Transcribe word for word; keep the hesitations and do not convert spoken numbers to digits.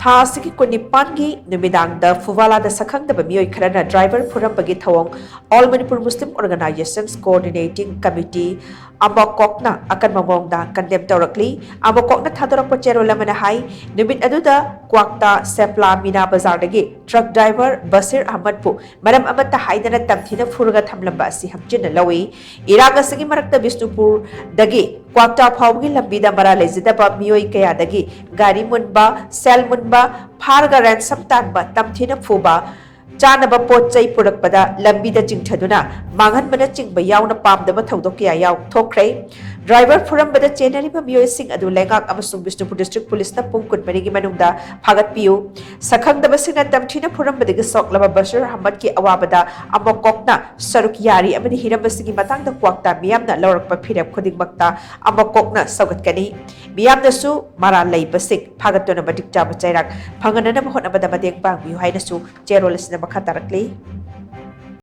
ꯊꯥ ꯑꯁꯤꯒꯤ ꯀꯨꯟꯅꯤꯄꯥꯟꯒꯤ ꯅꯨꯃꯤꯗꯥꯡꯗ ꯐꯨꯕꯥꯂꯥꯗ ꯁꯛꯈꯪꯗꯕ ꯃꯤꯑꯣꯏ ꯈꯔꯅ ꯗ꯭ꯔꯥꯏꯚꯔ ꯐꯨꯔꯝꯕꯒꯤ ꯊꯧꯑꯣꯡ All Manipur Muslim Organizations Coordinating Committee, ꯑꯃꯀꯣꯛꯅ ꯑꯀꯟꯕ ꯃꯑꯣꯡꯗ ꯀꯟꯗꯦꯝ ꯇꯧꯔꯛꯂꯤ꯫ ꯑꯃꯀꯣꯛꯅ ꯊꯥꯗꯣꯔꯛꯄ ꯆꯦꯔꯣꯜ ꯑꯃꯅ ꯍꯥꯏ, ꯅꯨꯃꯤꯠ ꯑꯗꯨꯗ ꯀ꯭ꯋꯥꯛꯇꯥ ꯁꯦꯄ꯭ꯂꯥ ꯃꯤꯅꯥ ꯕꯖꯥꯔꯗꯒꯤ ꯇ꯭ꯔꯛ ꯗ꯭ꯔꯥꯏꯚꯔ ꯕꯁꯤꯔ ꯑꯍꯃꯗꯄꯨ ꯃꯔꯝ ꯑꯃꯠꯇ ꯍꯥꯏꯗꯅ ꯇꯝꯊꯤꯅ ꯐꯨꯔꯒ ꯊꯝꯂꯝꯕ ꯑꯁꯤ ꯍꯛꯆꯤꯟꯅ ꯂꯧꯏ꯫ ꯏꯔꯥꯡ ꯑꯁꯤꯒꯤ ꯃꯔꯛꯇ ꯕꯤꯁꯅꯨꯄꯨꯔꯗꯒꯤ ꯀ꯭ꯋꯥꯛꯇꯥ ꯐꯥꯎꯕꯒꯤ ꯂꯝꯕꯤꯗ ꯃꯔꯥ ꯂꯩꯖꯗꯕ ꯃꯤꯑꯣꯏ ꯀꯌꯥꯗꯒꯤ ꯒꯥꯔꯤ ꯃꯨꯟꯕ, ꯁꯦꯜ ꯃꯨꯟꯕ, ꯐꯥꯔꯒ ꯔꯦꯟꯁꯝ ꯇꯥꯟꯕ, ꯇꯝꯊꯤꯅ ꯐꯨꯕ, ꯆꯥꯅꯕ ꯄꯣꯠ ꯆꯩ ꯄꯨꯔꯛꯄꯗ ꯂꯝꯕꯤꯗ ꯆꯤꯡꯊꯗꯨꯅ ꯃꯥꯡꯍꯟꯕꯅꯆꯤꯡꯕ ꯌꯥꯎꯅ ꯄꯥꯝꯗꯕ ꯊꯧꯗꯣꯛ ꯀꯌꯥ ꯌꯥꯎ ꯊꯣꯛꯈ꯭ꯔꯦ꯫ ꯗ꯭ꯔꯥꯏꯚꯔ ꯐꯨꯔꯝꯕꯗ ꯆꯦꯟꯅꯔꯤꯕ ꯃꯤꯑꯣꯏꯁꯤꯡ ꯑꯗꯨ ꯂꯩꯉꯥꯛ ꯑꯃꯁꯨꯡ ꯕꯤꯁꯅꯨꯄꯨꯔ ꯗꯤꯁꯇ꯭ꯔꯤꯛ ꯄꯨꯂꯤꯁꯅ ꯄꯨꯡ ꯀꯨꯟꯃꯔꯤꯒꯤ ꯃꯅꯨꯡꯗ ꯐꯥꯒꯠꯄꯤꯌꯨ꯫ ꯁꯛꯈꯪꯗꯕꯁꯤꯡꯅ ꯇꯝꯊꯤꯅ ꯐꯨꯔꯝꯕꯗꯒꯤ ꯁꯣꯛꯂꯕ ꯕꯁꯤꯔ ꯑꯍꯃꯗꯀꯤ ꯑꯋꯥꯕꯗ ꯑꯃꯀꯣꯛꯅ ꯁꯔꯨꯛ ꯌꯥꯔꯤ ꯑꯃꯗꯤ ꯍꯤꯔꯝ ꯑꯁꯤꯒꯤ ꯃꯇꯥꯡꯗ ꯀ꯭ꯋꯥꯛꯇꯥ ꯃꯤꯌꯥꯝꯅ ꯂꯧꯔꯛꯄ ꯐꯤꯔꯦꯞ ꯈꯨꯗꯤꯡꯃꯛꯇ ꯑꯃꯀꯣꯛꯅ ꯁꯧꯒꯠꯀꯅꯤ꯫ ꯃꯤꯌꯥꯝꯅꯁꯨ ꯃꯔꯥꯜ ꯂꯩꯕꯁꯤꯡ ꯐꯥꯒꯠꯇꯨꯅ ꯃꯇꯤꯛ ꯆꯥꯕ ꯆꯩꯔꯥꯛ ꯐꯪꯍꯟꯅꯅꯕ ꯍꯣꯠꯅꯕꯗ ꯃꯇꯦꯡ ꯄꯥꯡꯕꯤꯌꯨ ꯍꯥꯏꯅꯁꯨ ꯆꯦꯔꯣꯜ ꯑꯁꯤꯗ ꯃꯈꯥ ꯇꯥꯔꯛꯂꯤ꯫